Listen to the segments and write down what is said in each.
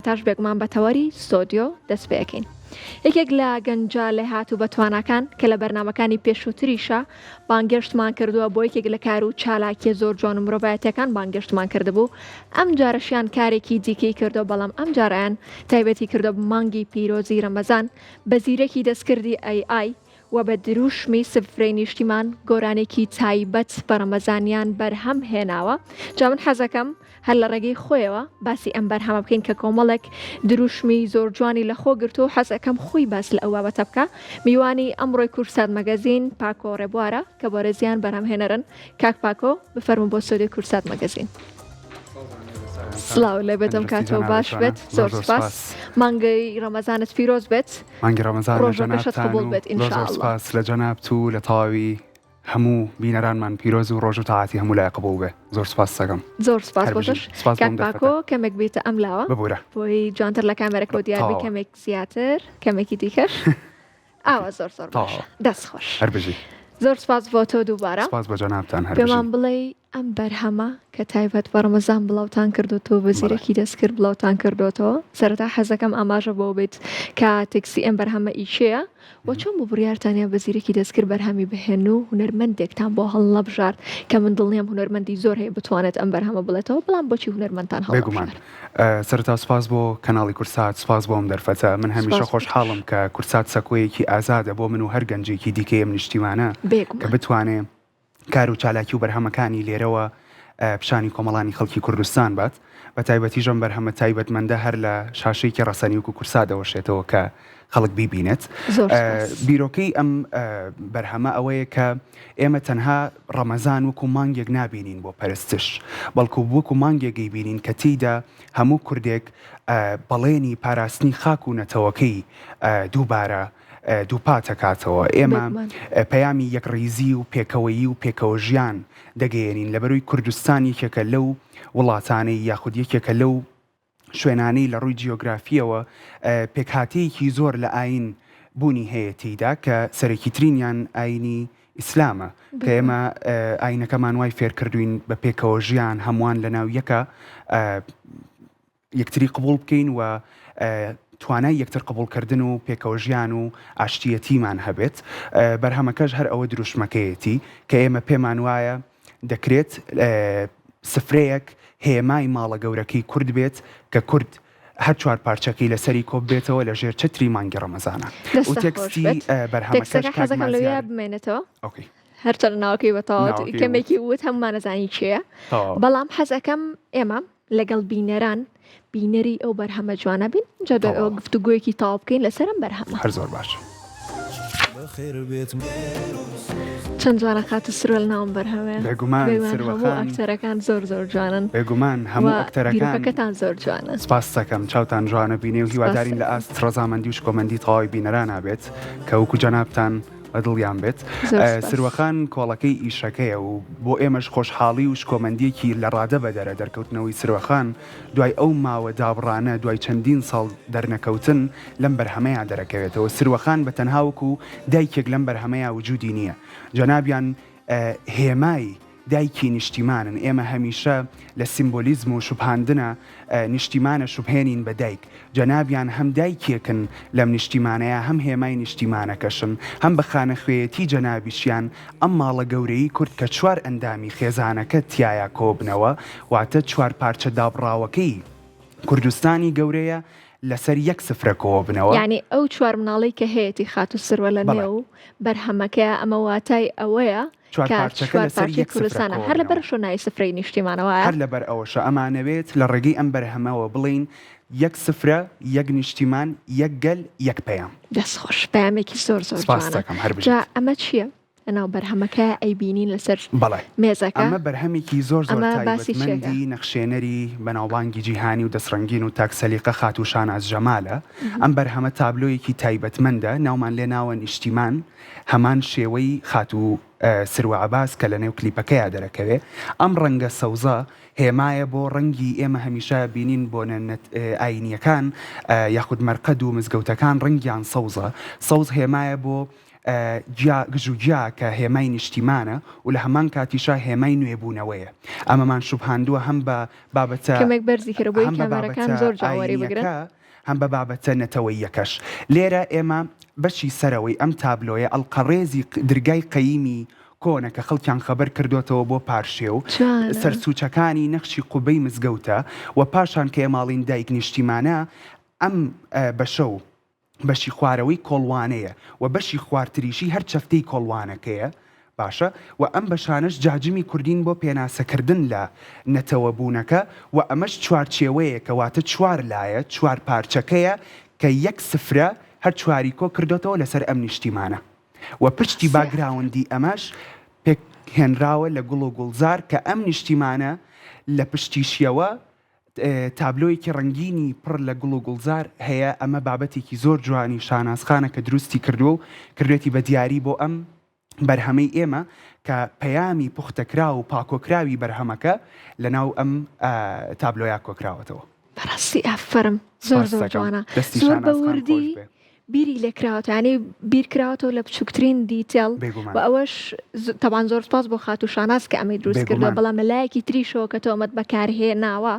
تاش بێگومان بە تەوەری ستۆدیۆ دەست پێ ئەکەین. یەکێک لە گەنجە لێهاتوو بەتواناکان کە لە بەرنامەکانی پێشووتریشا بانگێشتمان کردووە بۆ یەکێک لە کار و چالاکیە زۆر جوان و مرۆڤایەتیەکان بانگێشتمان کردبوو ئەم جارەشیان کارێکی دیکەی کردووە بەڵام ئەم جارەیان تایبەتی کردووە بە مانگی پیرۆزی رەمەزان بە زیرەکی دەستکردی AI و بە دروشمی سفرەی نیشتیمان گۆرانێکی تایبەت بە ڕەمەزانیان بەرهەم هێناوە جا من حەزەکەم هەر لە ڕێگەی خۆیەوە باسی ئەم بەرهەمە بکەین کە کۆمەڵێک دروشمی زۆر جوانی لە خۆ گرتووە و حەزەکەم خۆی باس لە ئەو بابەتە بکا میوانی ئەمڕۆی کوردسات مەگەزین پاکۆ ڕێبوارە کە بەڕێزیان بەرهەمهێنەرن کاک پاکۆ بفەرموو بۆ ستۆدیۆی کوردسات مەگەزین. سڵاو لێ بێت ئەم کاتەوە باش بێت زۆر سپاس مانگی ڕەمەزانت پیرۆز بێت مانگی ڕەمەزان لە ڕۆژەکەشت جەنابتان قبوڵ و بێت زۆر زۆر ان شاء اللە. سپاس لە جەنابت و لە تەواوی هەموو بینەرانمان پیرۆز و ڕۆژ و تاعاتی هەموو لایە قبوڵ بێ زۆر سپاست دەکەم زۆر سپاس هەر بۆ بژی تۆش سپاس بۆ کاک ئەم دەرفەتە پاکۆ کەمێک بیتە ئەم لاوە ببورە بۆی جوانتر لە کامێرەکەوە دیار بی تەواوە کەمێک زیاتر کەمێکی دیکەش ئاوا زۆر زۆر باشە تەواوە دەست خۆش هەر بژی زۆر سپاس بۆ تۆ دووبارە سپاس بۆ جەنابتان هەر پێمان بژی بڵێی ئەم بەرهەمە کە تایبەت بە ڕەمەزان بڵاوتان کردۆتەوە بە بەڵێ. زیرەکی دەستکرد بڵاوتان کردۆتەوە سەرەتا حەزەکەم ئاماژە بەوە بیت کە تێکستی ئەم بەرهەمە ئی کێیە و چۆن بوو بڕیارتان یا بە زیرەکی دەستکرد بەرهەمی بهێنن و هونەرمەندێکتان بۆ هەڵنەبژارد کە من دڵنیام هونەرمەندی زۆر هەیە بتوانێت ئەم بەرهەمە بڵێتەوە بەڵام بۆچی هونەرمەندتان بێگومان هەڵنەبژارد؟ سەرەتا سوپاس بۆ کەناڵی کورسات سوپاس بۆ ئەم دەرفەتە من هەمیشە سوپاس بۆ تۆش. خۆشحاڵم کە کورسات سەکۆیەکی ئازادە بۆ من و هەر گەنجێکی دیکەی ئەم نیشتیمانە کە بێگومان. بتوانێ کار و چالاکی و بەرهەمەکانی لێرەوە پیشانی کۆمەڵانی خەڵکی کوردستان بات، بە تایبەتیش ئەم بەرهەمە تایبەتمەندە هەر لە شاشەیەکی ڕەسەنی وەکو کورسا دەوەشێتەوە کە خەڵک بیبینێت. زۆر سوپاس. بیرۆکەی ئەم بەرهەمە ئەوەیە کە ئێمە تەنها ڕەمەزان وەکو مانگێک نابینین بۆ پەرستش، بەڵکو وەکو مانگێک ئەیبینین کە تێیدا هەموو کوردێک بەڵێنی پاراستنی خاک و نەتەوەکەی دووبارە دووپاتەکاتەوە، ئێمە پەیامی یەکڕیزی و پێکەوەیی و پێکەوەژیان دەگەیەنین، لەبەرئەوەی کوردستان یەکێکە لەو وڵاتانەی یاخود یەکێکە لەو شوێنانەی لە ڕووی جیۆگرافییەوە پێکهاتەیەکی زۆر لە ئایین بوونی هەیە تێیدا کە سەرەکیترینیان ئایینی ئیسلامە کە ئێمە ئایینەکەمان وای فێرکردووین بە پێکەوە ژیان هەمووان لەناو یەکە یەکتری قبوڵ بکەین و توانای یەکتر قبوڵکردن و پێکەوەژیان و ئاشتییەتیمان هەبێت، بەرهەمەکەش هەر ئەوە دروشمەکەیەتی کە ئێمە پێمان وایە دەکرێت سفرەیەک هێمای ماڵە گەورەکەی کورد بێت کە کورد هەر چوار پارچەکەی لەسەری کۆببێتەوە لە ژێر چەتری مانگی ڕەمەزانە و دەستتان خۆش تێکستی بێت. بەرهەمەکەش تێکستەکە کاک حەزەکەم لەویا مازیار بمێنێتەوە. okay. هەرچەندە ناوەکەی بە تەواوەتی ناوەکەی وت. کەمێکی وت هەموومان ئەزانین کێیە تەواو. بەڵام حەزەکەم ئێمە لەگەڵ بینەران بینەری ئەو بەرهەمە جوانە بین جا دوای ئەوە تەواو. گفتوگۆیەکی تەواو بکەین لەسەر ئەم بەرهەمە. هەر زۆر باشە. چەند جوانە خاتوو سروە لە ناوم بەرهەمەیە. بێگومان بێگومان سروە هەموو خان. ئەکتەرەکان زۆر زۆر جوانن بێگومان و هەموو ئەکتەرەکان. بیرۆکەکەتان زۆر جوانە. سپاست دەکەم چاوتان جوانە بینێ و سپاست هیوادارین لە دەکەم. ئاست ڕەزامەندی و شکۆمەندی تەواوی بینەرانا بێت کە وەکو جەنابتان بە دڵیان بێت. زۆر سپاس. سروەخان کۆڵەکەی ئیشەکەیە و بۆ ئێمەش خۆشحاڵی و شکۆمەندییەکی لە ڕادە بەدەرە دەرکەوتنەوەی سروەخان دوای ئەو ماوە دابڕانە دوای چەندین ساڵ دەرنەکەوتن لەم بەرهەمەیا دەرەکەوێتەوە. سروەخان بە تەنها وەکو دایکێک لەم بەرهەمەیا وجودی نییە. جەنابیان هێمای دایکی نیشتیمانن، ئێمە هەمیشە لە سیمبولیزم و شوبهاندنە نیشتیمانە شوبهێنین بە دایک، جەنابیان هەم دایکێکن لەم نیشتیمانەیا هەم هێمای نیشتیمانەکەشن، هەم بە خانەخوێیەتی جەنابیشیان ئەم ماڵە گەورەی کورد کە چوار ئەندامی خێزانەکە تیایا کۆبنەوە واتە چوار پارچە دابڕاوەکەی کوردستانی گەورەیە لەسەر یەک سفرە کۆبنەوە. یانی ئەو چوار مناڵەی کە هەیەتی خاتوو سروە لە بەڵێ. نێو بەرهەمەکەیا ئەمە واتای ئەوەیە چوار کە پارچەکە چوار لەسەر پارچەی یەک سفرە کوردستانە هەر کۆبنەوە. لەبەر شۆ ناوی سفرەی نیشتیمانە وایە؟ هەر لەبەر ئەوەشە ئەمانەوێت لە ڕێگەی ئەم بەرهەمەوە بڵێین یەک سفرە، یەک نیشتیمان، یەک گەل، یەک پەیام. دەست خۆش پەیامێکی زۆر زۆر سپاست جوانە. دەکەم هەر جا بژیت. ئەمە چییە لەناو بەرهەمەکە ئەیبینین لەسەر بەڵێ مێزەکە؟ ئەمە بەرهەمێکی زۆر زۆر ئەمە باسی چیەکە؟ تایبەتمەندی نەخشێنەری بەناوبانگی جیهانی و دەستڕەنگین و تاک سەلیقە خاتوو شاناز جەمالە. ئەم بەرهەمە تابلۆیەکی تایبەتمەندە ناومان لێ ناوە نیشتیمان هەمان شێوەی خاتوو سروە عەباس کە لەنێو کلیپەکەیا دەرەکەوێ ئەم ڕەنگە سەوزە هێمایە بۆ ڕەنگی ئێمە هەمیشە بینین بۆنە ئاینیەکان یاخود مەرقەد و مزگەوتەکان ڕەنگیان سەوزە سەوز هێمایە بۆ. گیا گژوگیا کە هێمای نیشتیمانە و لە هەمان کاتیشا هێمای نوێبوونەوەیە. ئەمەمان شوبهاندووە هەم بە بابەتە کەمێک بەرزی کەرە بۆی هەم بە کامێرەکان بابەتە زۆر جوان وەری بگرن. ئایینیەکە هەم بە بابەتە نەتەوەییەکەش. لێرە ئێمە بەشی سەرەوەی ئەم تابلۆیە ئەڵقەڕێزی درگای قەییمی کۆنە کە خەڵکیان خەبەر کردۆتەوە بۆ پارشێو، جوانە. سەرسوچەکانی نەخشی قوبەی مزگەوتە و پاشان کە ئێمە ئەڵێین دایک نیشتیمانە ئەم بەشە و بەشی خوارەوەی کۆڵوانەیە و بەشی خوارتریشی هەر چەفتەی کۆڵوانەکەیە باشە و ئەم بەشانەش جاجمی کوردین بۆ پێناسەکردن لە نەتەوە بوونەکە و ئەمەش چوارچێوەیەکە واتە چوار لایە چوار پارچەکەیە کە یەک سفرە هەر چواری کۆ کردۆتەوە لەسەر ئەم نیشتیمانە و پشتی باگراوندی ئەمەش پێک هێنراوە لە گوڵ و گوڵزار کە ئەم نیشتیمانە لە پشتیشیەوە تابلۆیەکی ڕەنگینی پڕ لە گوڵ و گوڵزار هەیە، ئەمە بابەتێکی زۆر جوانی شاناز خانە کە دروستی کردووە و کردوێتی بە دیاری بۆ ئەم بەرهەمەی ئێمە کە پەیامی پوختەکراو و پاکۆکراوی بەرهەمەکە لەناو ئەم تابلۆیا کۆکراوەتەوە. بەڕاستی ئافەرم زۆر زۆر جوانە زۆر بە وردی بیری لێکراوەتەوە یانی بیرکراوەتەوە لە بچووکترین detail بێگومان. و ئەوەش تەبان زۆر سپاس بۆ خاتوو شاناز کە ئەمەی دروست کردووە بێگومان. بەڵام لە لایەکی تریشەوە کە تۆ ئەمەت بەکارهێناوە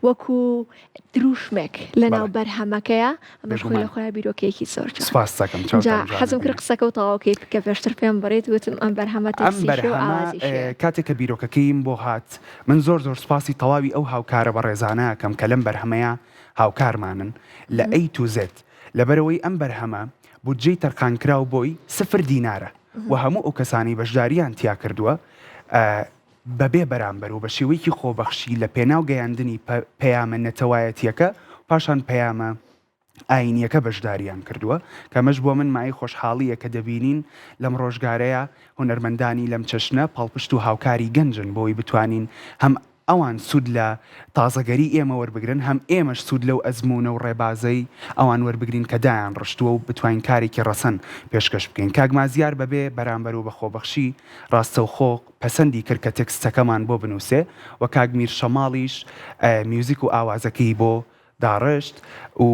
وەکو دروشمێک لە ناو بەڵێ. بەرهەمەکەیە ئەمەش خۆی لە بێگومان. خۆیا بیرۆکەیەکی زۆر جوانە. سپاست دەکەم ئینجا چاوتان جوان حەزم کرد ئەبینێ. قسەکە و تەواو کەیت کە پێشتر پێم بڕیت وتم ئەم بەرهەمە ئەم تێکستیشی و بەرهەمە ئاوازیشیە. کاتێک کە بیرۆکەکەیم بۆ هات من زۆر زۆر سپاسی تەواوی ئەو هاوکارە بەڕێزانە ئەکەم کە لەم بەرهەمەیا هاوکارمانن لە A to Z لەبەرئەوەی ئەم بەرهەمە بودجەی تەرخانکراو بۆی سفر دینارە و هەموو ئەو کەسانەی بەشدارییان تیا کردووە بەبێ بەرامبەر و بە شێوەیەکی خۆبەخشی لە پێناو گەیاندنی پەیامە نەتەوایەتییەکە پاشان پەیامە ئایینییەکە بەشدارییان کردووە کە ئەمەش بۆ من مایەی خۆشحاڵییە کە دەبینین لەم ڕۆژگارەیا هونەرمەندانی لەم چەشنە پاڵپشت و هاوکاری گەنجن بۆی بتوانین هەم ئەوان سوود لە تازەگەری ئێمە وەربگرن، هەم ئێمەش سوود لەو ئەزموونە و ڕێبازەی ئەوان وەربگرین کە دایانڕشتووە و بتوانین کارێکی ڕەسەن پێشکەش بکەین. کاک مازیار بەبێ بەرامبەر و بە خۆبەخشی ڕاستەوخۆ پەسەندی کرد کە تێکستەکەمان بۆ بنووسێ و کاک میر شەماڵیش میوزیک و ئاوازەکەی بۆ داڕشت و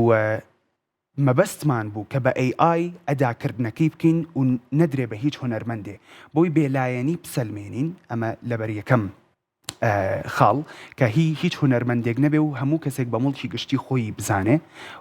مەبەستمان بوو کە بە AI ئەداکردنەکەی بکەین و نەدرێ بە هیچ هونەرمەندێ بۆی بێلایەنی بسەلمێنین، ئەمە لەبەر یەکەم خاڵ کە هی هیچ هونەرمەندێک نەبێ و هەموو کەسێک بە موڵکی گشتی خۆی بزانێ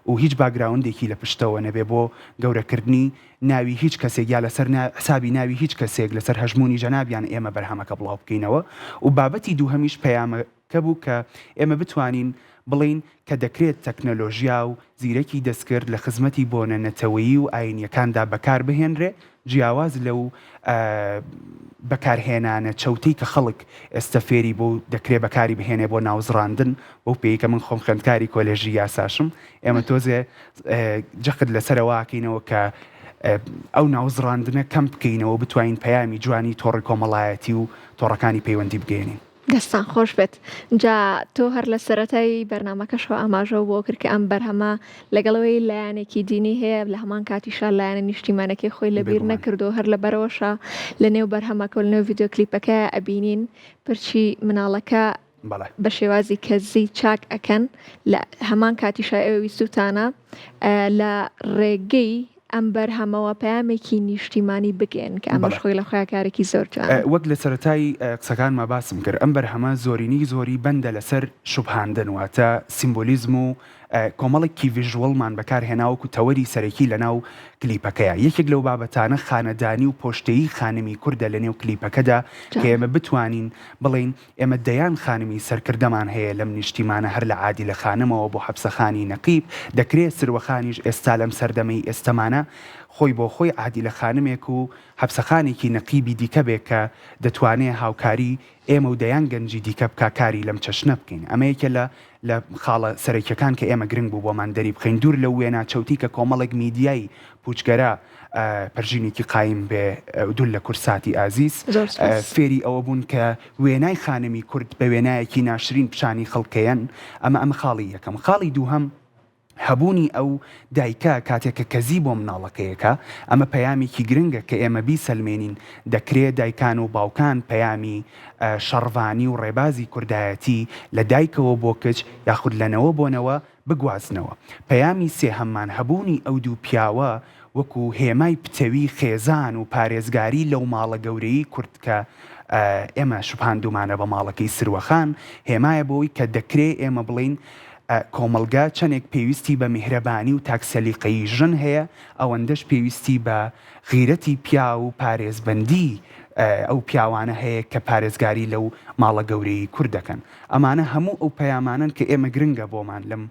و هیچ background ێکی لە پشتەوە نەبێ بۆ گەورەکردنی ناوی هیچ کەسێک یا لەسەر حسابی ناوی هیچ کەسێک لەسەر هەژموونی جەنابیان ئێمە بەرهەمەکە بڵاو بکەینەوە و بابەتی دووهەمیش پەیامەکە بوو کە ئێمە بتوانین بڵێین کە دەکرێت تەکنەلۆژیا و زیرەکی دەستکرد لە خزمەتی بۆنە نەتەوەیی و ئایینییەکاندا بەکار بهێنرێ، جیاواز لەو بەکارهێنانە چەوتەی کە خەڵک ئێستە فێری بوو و دەکرێ بەکاری بهێنێ بۆ ناوزڕاندن، بەو پێیەی کە من خۆم خوێندکاری کۆلێژی یاساشم، ئێمە تۆزێ جەخت لەسەر ئەوە ئەکەینەوە کە ئەو ناوزڕاندنە کەم بکەینەوە و بتوانین پەیامی جوانی تۆڕی کۆمەڵایەتی و تۆڕەکانی پەیوەندی بگەیەنین. دەستان خۆش بێت جا تۆ هەر لە سەرەتای بەرنامەکەشەوە ئاماژەو بۆ کرد کە ئەم بەرهەمە لەگەڵ ئەوەی لایەنێکی دینی هەیە لە هەمان کاتیشا لایەنە نیشتیمانەکەی خۆی لەبیر بێگومان. نەکردو هەر لەبەرئەوەشە لە نێو بەرهەمەکە و لە نێو ڤیدیۆ کلیپەکە ئەبینین پرچی مناڵەکە بەڵێ. بە شێوازی کەزی چاک ئەکەن لە هەمان کاتیشا ئێوە ویستوتانە لە ڕێگەی ئەم بەرهەمەوە پەیامێکی نیشتیمانی بگەیەنن کە ئەمەش بەڵێ. خۆی لە خۆیا کارێکی زۆر جوانە. وەک لە سەرەتای قسەکانما باسم کرد ئەم بەرهەمە زۆرینەی زۆری بەندە لەسەر شوبهاندن واتە سیمبولیزم و کۆمەڵێک key visual مان بەکار هێنا وەکو تەوەری سەرەکی لەناو کلیپەکەیا یەکێک لەو بابەتانە خانەدانی و پۆشتەیی خانمی کوردە لەنێو کلیپەکەدا کە جوانە. ئێمە بتوانین بڵێین ئێمە دەیان خانمی سەرکردەمان هەیە لەم نیشتیمانە هەر لە عادیلە خانمەوە بۆ حەپسە خانی نەقیب، دەکرێ سروە خانیش ئێستا لەم سەردەمەی ئێستەمانە خۆی بۆ خۆی عادیلە خانمێک و حەپسە خانێکی نەقیبی دیکە بێ کە دەتوانێ هاوکاری ئێمە و دەیان گەنجی دیکە بکا کاری لەم چەشنە بکەین ئەمە یەکێ لە لە خاڵە سەرەکیەکان کە ئێمە گرنگ بوو بۆمان دەری بخەین دوور لەو وێنا چەوتی کە کۆمەڵێک میدیای پوچگەرا پەرژینێکی قایم بێ دوور لە کورساتی ئازیز زۆر سوپاس. فێری ئەوە بوون کە وێنای خانمی کورد بە وێنایەکی ناشرین پیشانی خەڵکەیەن ئەمە ئەمە خاڵی یەکەم خاڵی دووهەم هەبوونی ئەو دایکە کاتێک کە کەزی بۆ مناڵەکەیەکە ئەمە پەیامێکی گرنگە کە ئێمە بیسەلمێنین دەکرێ دایکان و باوکان پەیامی شەڕڤانی و ڕێبازی کوردایەتی لە دایکەوە بۆ کچ یاخود لە نەوە بۆ نەوە بگوازنەوە. پەیامی سێهەممان هەبوونی ئەو دوو پیاوە وەکو هێمای پتەوی خێزان و پارێزگاری لەو ماڵە گەورەی کورد کە ئێمە شوبهاندوومانە بە ماڵەکەی سروەخان، هێمایە بۆی کە دەکرێ ئێمە بڵێین کۆمەڵگا چەندێک پێویستی بە میهرەبانی و تاک سەلیقەیی ژن هەیە، ئەوەندەش پێویستی بە غیرەتی پیاو و پارێزبەندی ئەو پیاوانە هەیە کە پارێزگاری لەو ماڵە گەورەی کورد دەکەن. ئەمانە هەموو ئەو پەیامانەن کە ئێمە گرنگە بۆمان لەم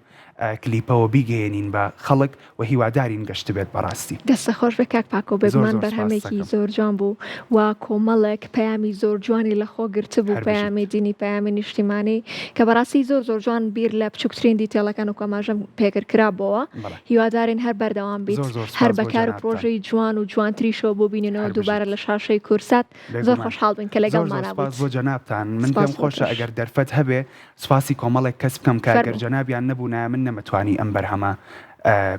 کلیپەوە بیگەیەنین بە خەڵک و هیوادارین گەشتبێت بەڕاستی. دەستت خۆش بێت کاک پاکۆ زۆر بێگومان زۆر سپاست بەرهەمێکی دەکەم. زۆر جوان بوو و کۆمەڵێک پەیامی زۆر جوانی لە خۆ گرتبوو هەر بژیت. پەیامی دینی پەیامی نیشتیمانی کە بەڕاستی زۆر زۆر جوان بیر لە بچوکترین detail ەکان وەکو ئاماژەم پێکرد کرابۆوە بەڵێ. هیوادارین هەر بەردەوام بیت زۆر زۆر هەر سپاس بە بۆ کار و جەنابتان. پرۆژەی جوان و جوانتریشەوە بۆ بینینەوە هەر دووبارە بژیت. لە شاشەی کوردسات زۆر بێگومان. خۆشحاڵ بووین کە زۆر زۆر لەگەڵمانا سپاس بوویت. بۆ جەنابتان. من سپاس پێم بۆ خۆشە تۆش. ئەگەر دەرفەت هەبێ سپاسی کۆمەڵێک کەس بکەم کە گەر فەرموو. جەنابیان نەبوونایە من نەمەتوانی ئەم بەرهەمە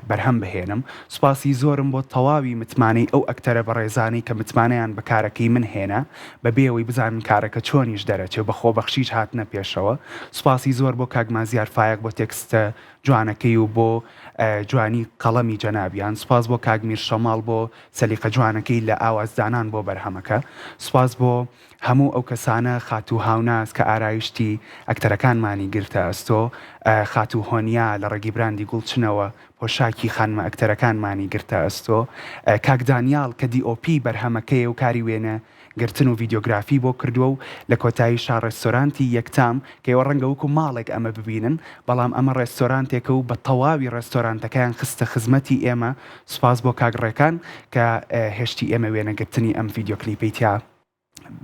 بەرهەم بهێنم. سوپاسی زۆرم بۆ تەواوی متمانەی ئەو ئەکتەرە بەڕێزانەی کە متمانەیان بە کارەکەی من هێنا بە بێ ئەوەی بزانن کارەکە چۆنیش دەرەچێ و بە خۆبەخشیش هاتنە پێشەوە. سوپاسی زۆر بۆ کاک مازیار فایەق بۆ تێکستە جوانەکەی و بۆ جوانی قەڵەمی جەنابیان. سوپاس بۆ کاک میر شەماڵ بۆ سەلیقە جوانەکەی لە ئاوازدانان بۆ بەرهەمەکە. سوپاس بۆ هەموو ئەو کەسانە خاتوو هاوناز کە ئارایشتی ئەکتەرەکانمانی گرتە ئەستۆ، خاتوو هۆنیا لە ڕێگەی براندی گوڵچنەوە پۆشاکی خانمە ئەکتەرەکانمانی گرتە ئەستۆ، کاک دانیاڵ کە DOP بەرهەمەکەیە و کاری وێنە گرتن و ڤیدیۆگرافی بۆ کردووە و لە کۆتاییشا ڕێستۆرانتی یەکتام کە ئێوە ڕەنگە وەکو ماڵێک ئەمە ببینن بەڵام ئەمە ڕێستۆرانتێکە و بە تەواوی ڕێستۆرانتەکەیان خستە خزمەتی ئێمە، سوپاس بۆ کاک ڕێکان کە هێشتی ئێمە وێنەگرتنی ئەم ڤیدیۆ کلیپەی تیا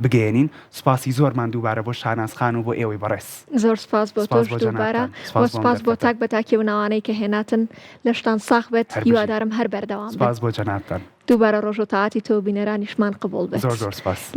بگەیەنین، سوپاسی زۆرمان دووبارە بۆ شاناز خان و بۆ ئێوەی بەڕێز. زۆر سوپاس بۆ سوپاس تۆش بۆ دووبارە جەنابتان، و سوپاس بۆ ئەم سوپاس بۆ دەرفەتە. تاک بە تاکی ئەو ناوانەی کە هێناتن لەشتان ساخ بێت هەر بژیت. هیوادارم هەر بەردەوام بن. سوپاس بۆ جەنابتان. دووبارە ڕۆژ و تاعەتی تۆ و بینەرانیشمان قبوڵ بێت. زۆر زۆر سوپاس.